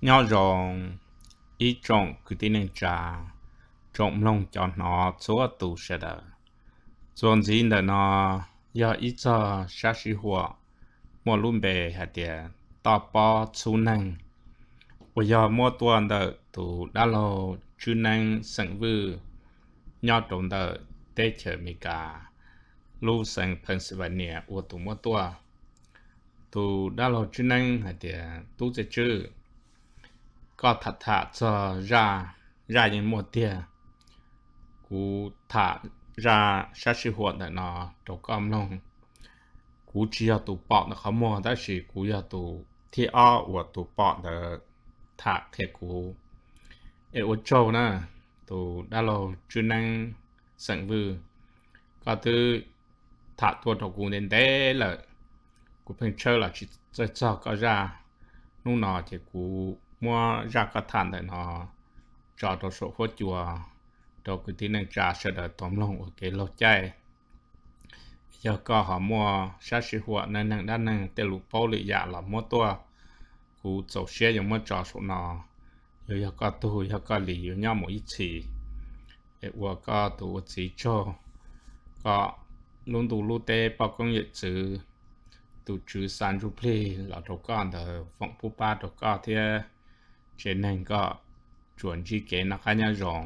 Nyob zoo ib tsoom kwv tij neej tsa, tsoom mloog cov hnov txhua tus sawv daws. Txuas ntxiv ntawm no yog ib txog sab sij huam muaj lub npe hais tias toj pob txhub neeg, uas yog muab tuaj ntawm tus dab laug Tswb Neeb xeem Vwj nyob rau ntawm teb chaws Amelikas, lub xeev Pennsylvania ua tus muab tuaj. Tus dab laug Tswb Neeb hais tias, Tub Txiaj Tswb, koj tham tham txog zaj, zaj yeej muaj tiag. Kuv tham zaj sab sij huam ntawm no rau koj mloog. Kuv tsis yog tus pom ntawm qhov muag, tab sis kuv yog tus thib ob uas tus pom ntawd tham qhia kuv. Es ua tsaug na, tus dab laug Tswb Neeb xeem Vwj, koj twb tham tuaj rau kuv ntev ntev lawm, kuv pheej tshawb los tsis txawj txog koj zaj. Hnub no ces kuv muab zaj koj tham ntawm no tso rau saum huab cua rau kwv tij neej tsa sawv daws tau mloog ua kev laug caij. Yog koj ho muaj sab sij huam neej neeg dab neeg tej lus paub lwm yam los muab tuaj, kuv txaus siab yuav muab tso saum no. Yuav yog koj tug yog koj li yuav nyob mus ib txhis, es ua koj tus ua txiv tsaug. Koj lub ntuj lub teb poj koob yawm txwv, tus Tswv xa ntsuj plig los rau koj ntawd foom pub pab rau koj thiab tsev neeg kom tsuas ntsib kev noj qab nyob zoo.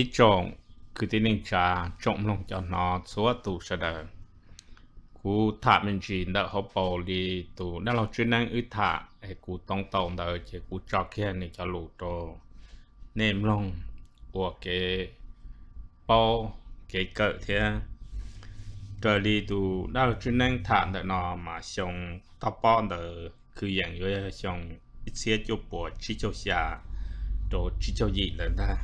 Ib tsoom kwv tij neej tsa, tsoom mloog cov hnov txhua tus sawv daws, kuv tham me ntsis ntawm hauv paus li tus dab laug Tswb Neeb wb tham es kuv toob tau ntawd ces kuv tso kiag nws cov lus rau nej mloog ua kev paub kev kawm thiab. Raws li tus dab laug Tswb Neeb tham ntawm no mas xyoo toj pob ntawd kwv yees yuav yog xyoo ib txhiab cuaj puas tsib caug xya rau tsib caug yim ntawd ntag.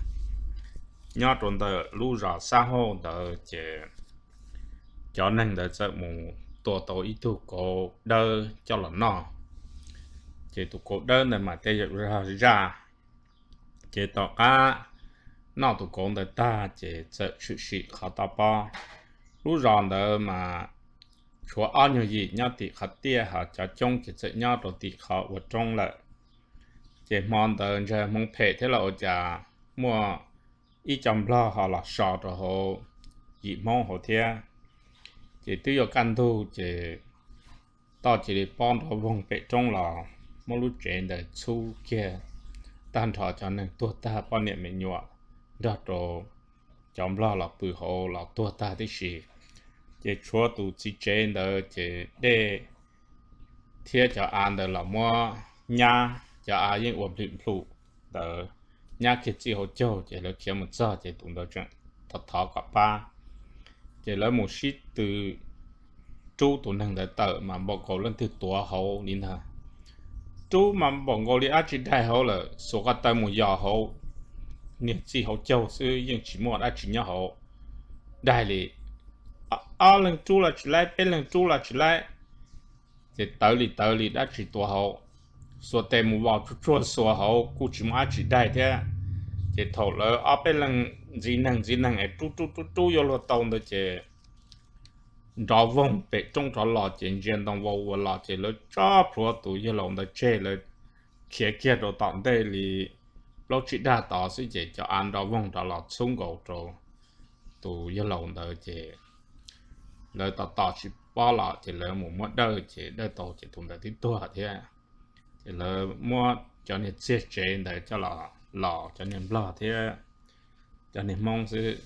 Nyob rau ntawm lub zos Xab Hauj ntawd ces cov neeg ntawd txawm mus tua tau ib tug kauv dawb coj los noj. Ces tus kauv dawb ntawd mas tej zaum zaj, ces tom qab noj tus kauv ntawd tag ces txawm tshwm sim qhov toj pob. Lub zos ntawd mas tshuav ob nyuag yim nyob tim qhov tiaj, ho cov coob ces txawm nyob rau tim qhov ua roob lawm. Ces hmo ntawd ntshe hmoov phem thiab los ua cas muaj ib co nplog ho los so rau hauv yim Hmoob hauv thiab. Ces twb yuav kaj ntug ces toj cia li pob nrov voog pem roob los muab lub tsev ntawd txhub kiag tag nrho, cov neeg tuag tag, poj niam me nyuam nrog rau cov nplog los pw hauv los tuag tag tib si. Ces tshuav tus txiv tsev ntawd ces dej thiab cov av ntawd los muab nyab, cov av yeej ua nplhim nplhum ntawd, nyab kiag txij hauv caug ces lawv khiav mus txog ces tus ntawd tseem thov thov kom pab. Ces lawv mus sib tw rub tus neeg ntawd tawm mas npaum nkaus leej twg tuav hauv li ntag. Rub mas npaum nkaus li dab tsi daig hauv lawm, xuas ko taw mus yos hauv niag txij hauv caug xwb, yeej tsis muaj dab tsi nyob hauv daig li. Ob leeg rub los tsis laib, peb leeg rub los tsis laib, ces tawv li tawv li dab tsi tuav hauv. Xuas tes mus vos tsuag tsuag xuas hauv kuj tsis muaj dab tsi daig thiab. Ces thaum lawv ob peb leeg ntxiv neeg ntxiv neeg es rub rub rub rub yuav luag tau ntawd ces nrov voog pem roob rov los ces ntsia ntoo vau ua los ces lawv tso plhuav tus yawg laus ntawd tseg, lawv khiav kiag rau tom ntej li plaub tsib dag tod xwb ces cov av nrov voog rov los txhub nkaus rau tus yawg laus ntawd ces lawv tos tos tsis pob los ces lawv mus muab dawj ces dawj tau ces tus ntawd twb tuag thiab. Ces lawv muab cov niag txiag tsev ntawd coj los los cov niag nplog thiab cov niag Hmoob xwb.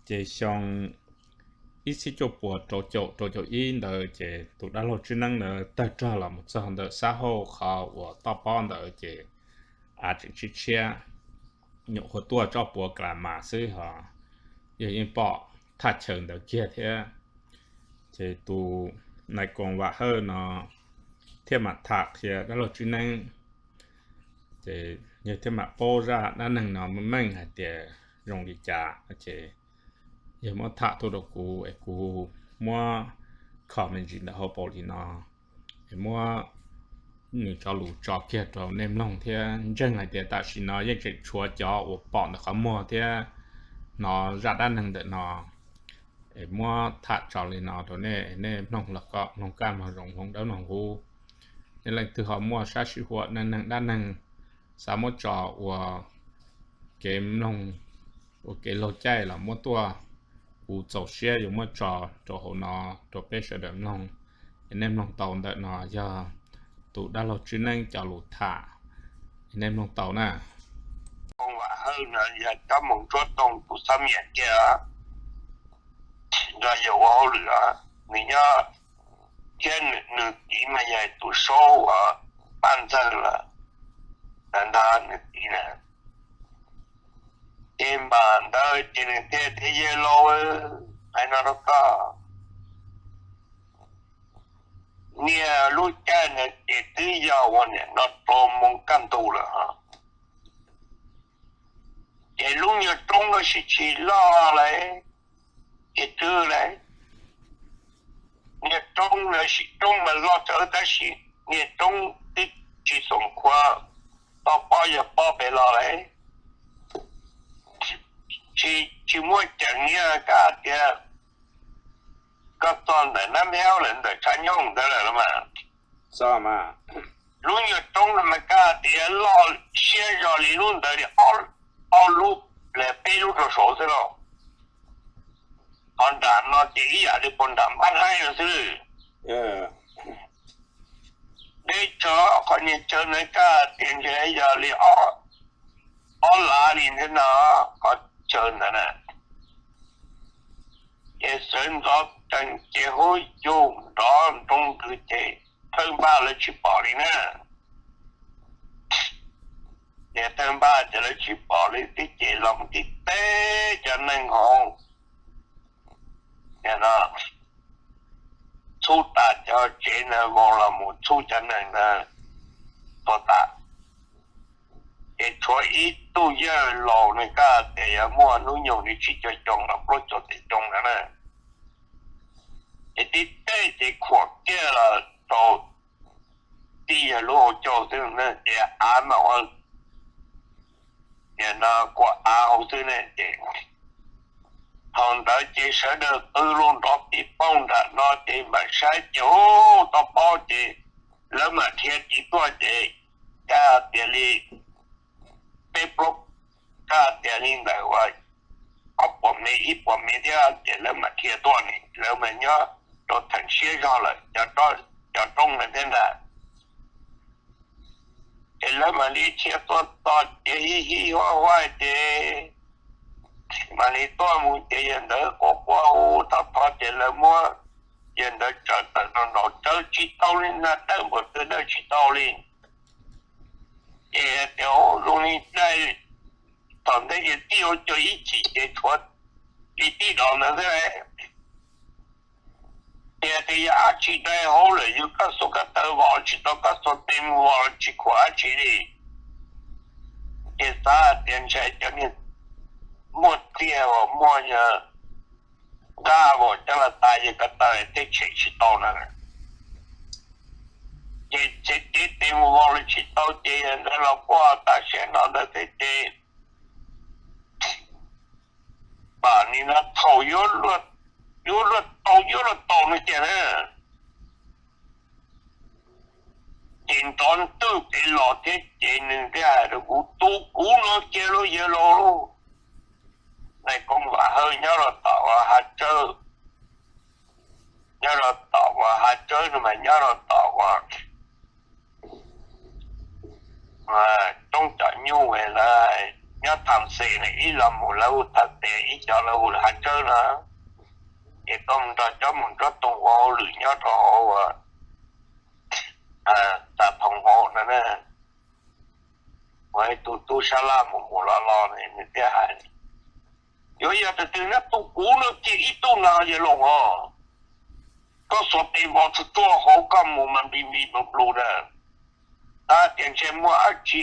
Ces xyoo ib txhiab cuaj puas rau caum rau caum ib ntawd ces tus dab laug Tswb Neeb ntawd tawg rog los mus txog ntawm Xab Hauj qhov uas toj pob ntawd ces av tseem tshiab tshiab, nyuam qhuav tuaj tsob puav ka la mas xwb ho yog yeej pom thaj chaw ntawd kiag thiab. Ces tus nais koos Vam Hawj no thiaj mam tham qhia dab laug Tswb Neeb, ces yawg thiaj mam paub zaj dab neeg no meej meej hais tias zoo li cas no ces yawg muab tham tuaj rau kuv es kuv muab kho me ntsis ntawm hauv paus li no es muab nws cov lus tso kiag rau nej mloog thiab ntseeg hais tias tam sim no yeej tseem tshuav cov uas pom ntawm qhov muag thiab hnov zaj dab neeg ntawm no es muab tham tso li no rau nej, nej mloog los kom mloog kaj mloog zoo mloog dawb mloog huv. Nej leej twg ho muaj sab sij huam neej neeg dab neeg xav muab tso ua kev mloog, ua kev laug caij los muab tuaj, kuv txaus siab yuav muab tso rau hauv no rau peb sawv daws mloog. Es nej mloog tau ntawm no yog tus dab laug Tswb Neeb cov lus tham, es nej mloog tau na. Koom Vam Hawj no yog Tsob Moos Tsuab Toog tus xab miam kiag, nrog yawg ua hauj lwm, nws nyob thiab nws txiv mas yog tus saub uas Paj Ntxawg los ntag, nws txiv na. Ces npam ntawd ces nws thiaj tias, Yawg laus, hais no rau koj, niaj lub caij no ces twb yog uas niam no rau moo kaj ntug lawm, ces lub nyuag roob no sim tsis loj lawm, ces twb lawm. Niag roob no sim roob mas loj tsawv tab sis niag roob twb tsis xoom khuav, toj pob yog pob pem los lawm. Tsis, tsis muaj ceem niag kab tias koj txog ntawm Nab Meb lawm, ntawm Tshav Nyoog ntawd lawm los mas. Lub nyuag roob no mas kab tias loj siab zog li lub ntawd li ob lub, peb lub rau saud xwb lauj. Ho nram no ces ib yam li puag nram Npab Haib no xwb. Deb tsawv, qhov niag chaw ntawd kab tias ntshe yog li ob lav li ntawd no, qhov chaw ntawd na. Ces sawv ntxov tsees ces hub yug nrov nroo ntws ces thawj npaj lawv tsis pom li na. Ces thawj npaj ces lawv tsis pom li thiab ces los mus tib teb cov neeg hauv, txhub tas cov tsev ntawd vau los mus txhub cov neeg ntawd tuag tas. Ces tshuav ib tug yawg laus nws kab tias yuav muaj hnub nyoog li tsib caug xyoo los plaub caug tawm xyoo ntawd na. Ces tib teb ces khuam kiag los rau tib yawg lub hauv caug xwb na, ces av mas ua no kua av hauv xwb ne. Ces thaum ntawd ces sawv daws qw lus nrov pib poog nram no ces mam saib ces ub toj pob ces lawv mam dhia tiv tuaj ces kab tias li peb plaub, kab tias li ntawm uas ob puas mev ib puas mev thiab ces lawv mam dhia tuaj ne, lawv mas nyob rau theem siab zog lawm cov roob ntawd thiab ntag. Ces lawv mam li dhia tuaj txog ces hib hib huab huab ces mam li tuaj mus ces yawg ntawd quaj quaj hu thov thov ces lawv muab yawg ntawd tsaws tawm rau nraud, tsaws tsis tau li na, dawb npaum twg dawb tsis tau li. Ces tias zoo li daim, thaum ntawd ces tib hauv caug ib chim ces tshuav li tib dos ntawd xwb. Ces tias yog dab tsi dai hauv lawm, yog koj xuas koj taw vos tsis tau, koj xuas tes mus vos tsis khuam dab tsi li. Ces xav tias ntshe cov niag muaj txiag uas muaj nqaj vos coj los tas yawg ko taw thiaj tshem tsis tau na. Ces tsev cev tes mus vos los tsis tau ces yawg ntawd los quaj tas siab no ntawd thiab ces pam nim no thaum yuav luag tau yuav luag tau no ces na, ces nrov ntwg pem los thiab ces nws thiaj hais rau kuv, tus kuv no kiag lauj yawg laus lauj. Nais koob Vam Hawj nyob rau tom uas hav tsawb, nyob rau tom uas hav tsawb no mas nyob rau tom uas roob cov nyuj lawv nyob tham xes na, ib los mus lawv hu tham xes, ib cov lawv hu hav tsawb no. Ces tuaj nrog cov mus nrog toog ua hauj lwm nyob rau hauv uas tas thoom hauv no na. Ua ib tug tub sab laj mus mus los los ne nws thiaj hais, yuav yog tus twg na, tus kuv no kiag ib tug no yawg laus os. Koj xuas tes vos tsuag tsuag hauv koj mus mas npis npis nplus nplus na. Tab tias ntshe muaj dab tsi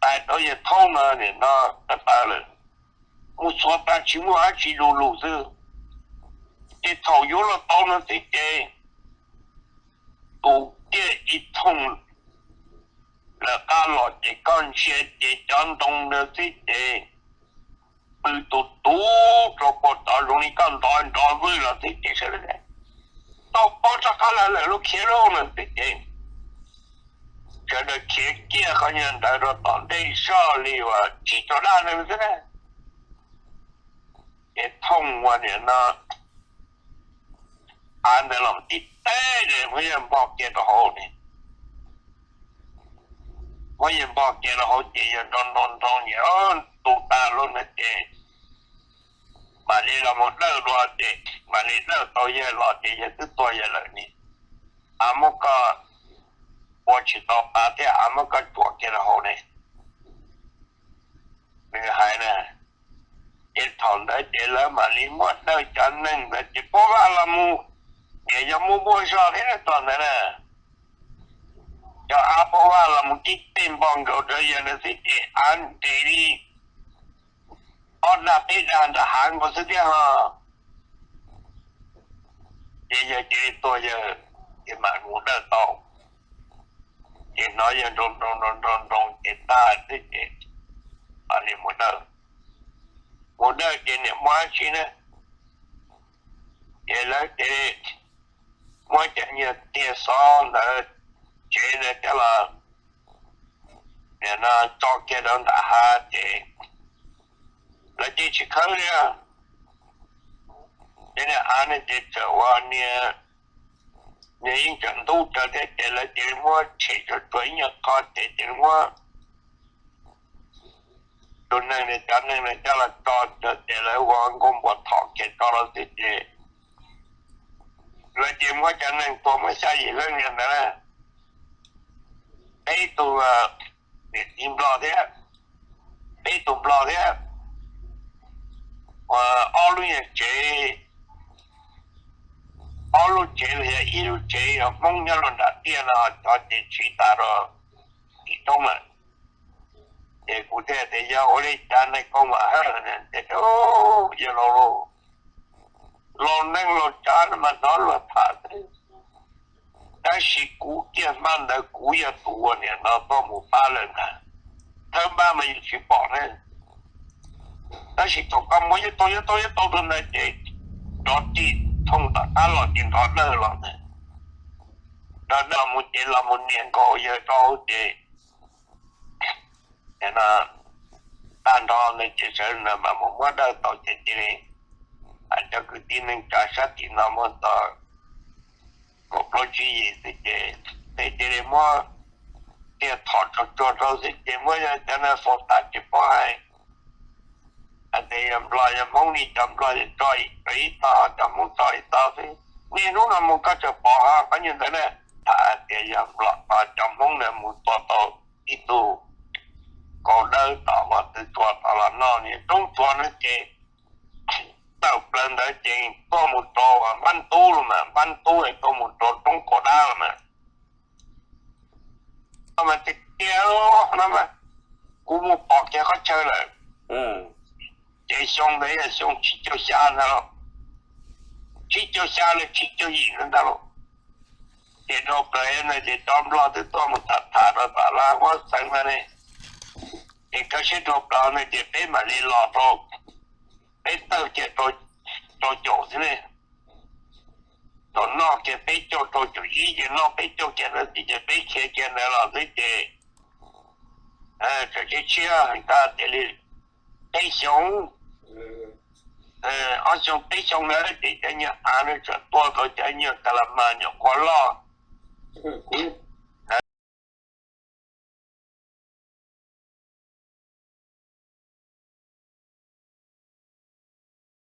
tais rau yawg thaub no nim no ko taw lawm, mus xuas tas tsis muaj dab tsi lus lus xwb. Ces thaum yuav luag tau no xwb ces tus kiag ib thooj lawv qab los ces koj ntsia ces cov ntoo ntawd xwb ces pw tus tub rau puag tod zoo li koj ntov nrov vwj los xwb ces sawv daws tau paub rov qab lawv lub khiav lub no xwb ces sawv daws khiav kiag qhov nyuag ntawd rau tom ntej zoj li uas tsis tau dab neeg xwb na. Ces thooj ua niam no av ntawd los tib teg muab yawg npog kiag rau hauv ne. Muab yawg npog kiag rau hauv ces yawg nroo nroo nroo ces tu tas lub ntawd ces mam li los mus dawj dua ces mam li dawj tau yawg los ces yawg twb tuag yawg lawm ne. Av muab koj ua tsis tau pa thiab av muab koj tsuam kiag rau hauv ne, nws hais na. Ces thaum ntawd ces lawv mam li muab dawj cov neeg ntawd ces pab vaj los mus, ces yog muaj muaj zog thiab txog ntawd na. Cov av pab vaj los mus tib teg npog nkaus rau yawg ntawd xwb ces av nres li ob dag peb dag nram hav nkaus xwb thiab ho. Ces yawg cia li tuag yawg, ces mam mus dawj tau. Ces hnov yawg nroo nroo nroo nroo nroo ces tag xwb ces mam li mus dawj. Mus dawj ces niam muab dab tsi na, ces lawv ces muab cov nyuag tiag xov ntawd tsev ntawd coj los nim no tso kiag rau nram hav ces lawv ces tsis khawb li. Ces niag av ne ces txawm ua niag, niag yeej tseem ntub raws thiab ces lawv cia li muab tshem tsuag tsuag ib nyuag qho ces cia li muab tus neeg, cov neeg no coj los tso ces lawv ua nkauj npuas thom kiag tso los xwb ces lawv ces muab cov neeg tua muaj xya yim leej li ntawd na. Peb tus niam txiv nplog thiab, peb tus nplog thiab, ob lub nyuag tsev, ob lub tsev los yog ib lub tsev yog Hmoob nyob rau nram tiaj no cov ces tsiv tas rau tim roob lawm. Ces kuv thiaj tias yog ua li cas neeg koob mas hawb tias yog laus, laus neej laus tsav no mas hnov luag tham xwb. Tab sis kuv kiag hmab ntawd kuv yog tus ua niam no tuaj mus pab lawm ntag. Thawb npab mas yeej tsis pom ne. Tab sis thaum koj muab nyob tau nyob tau nyob tau rau ntawd ces nrov ris thooj tom qab los ces nrov dawj los ntag. Nrov dawj mus ces los mus nias nkaus yawg rau ces tag nrho ntawd ces sawv daws mam mus muab dawj tau ces cia li hais cov kwv tij neej tsa sab tim no muab tau kaum plaub tsib yim xwb ces peb cia li muab tiag thom tsuag tsuag rau xwb ces muab cov no faus tas ces pov hais hais tias yog nplog yog Hmoob li cov nplog tso ib tog, cov Hmoob tso ib tog xwb. Niaj hnub no mus koj tseem pom ho qhov nyuag ntawd na. Tham hais tias yog nplog, cov Hmoob ntawd mus tua tau ib tug kaus dawb tom Vaj Txwv Tsua tom los noj niag roob tsua no ces tawm plaws ntawd ces tuaj mus rau Npab Tub los mas, Npab Tub tuaj mus rau roob Kaus Dab los mas. Mas tiag tiag no mas kuv mus pom kiag qhov chaw lawm. Ces xyoo ntawd yog xyoo tsib caug xya ntag lauj, tsib caug xya los tsib caug yim ntag lauj. Ces dhau plaws no ces cov nplog twb tuaj mus tham tham rau tom Laj Huab Xeev no ne. Ces koj sib dhau plaws no ces peb mam li los rau, peb tawg kiag rau caum xwb ne. Thaum noj kiag peb caug rau caum ib ces noj peb caug kiag ntawd xwb ces peb khiav kiag ntawd los xwb ces txawm tshiab tshiab heev tag tias li peb xyoo, ob xyoo peb xyoo ntawd ces cov nyuag av no tseem tua tau cov nyuag ka la mas nyuam qhuav loj. Kuv